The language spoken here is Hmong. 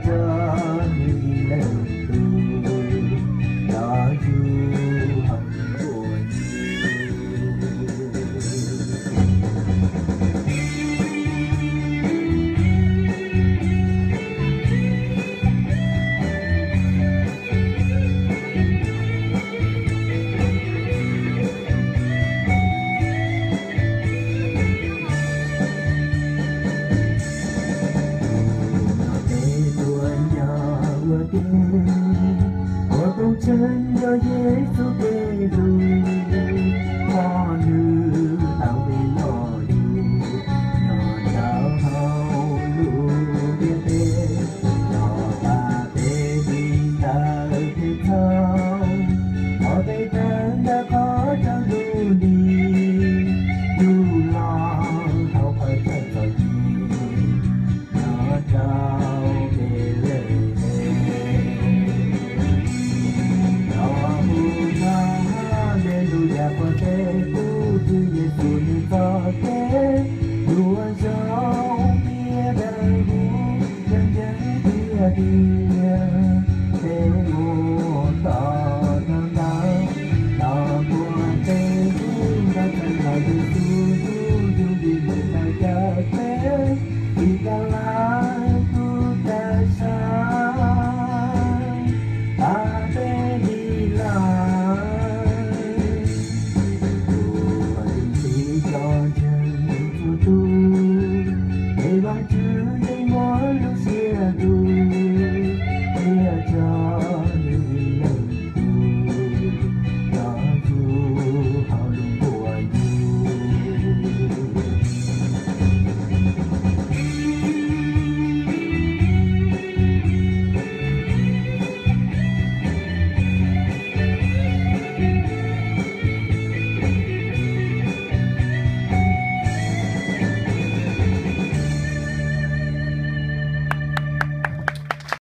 Tso nws ib leeg tus los yug hauv ntuj. Tus no peb tuaj nyob ua ke, ua koob tsheej rau Yexus Khetos, pom nws tau peb los yug nyob rau hauv lub ntiaj teb, los pab peb li ntawd thiaj txhaum, pab peb tawm ntawm qhov rooj ntuj li, yug los tau qhov chaw txom nyem nyob rau Npelehees. Los hu nrov Haleluyas, pov tseg tus Tswv Yexus nws txoj kev, yuav zoo tiav dawb huv, ntseeg tiag tiag peb ua ntoj.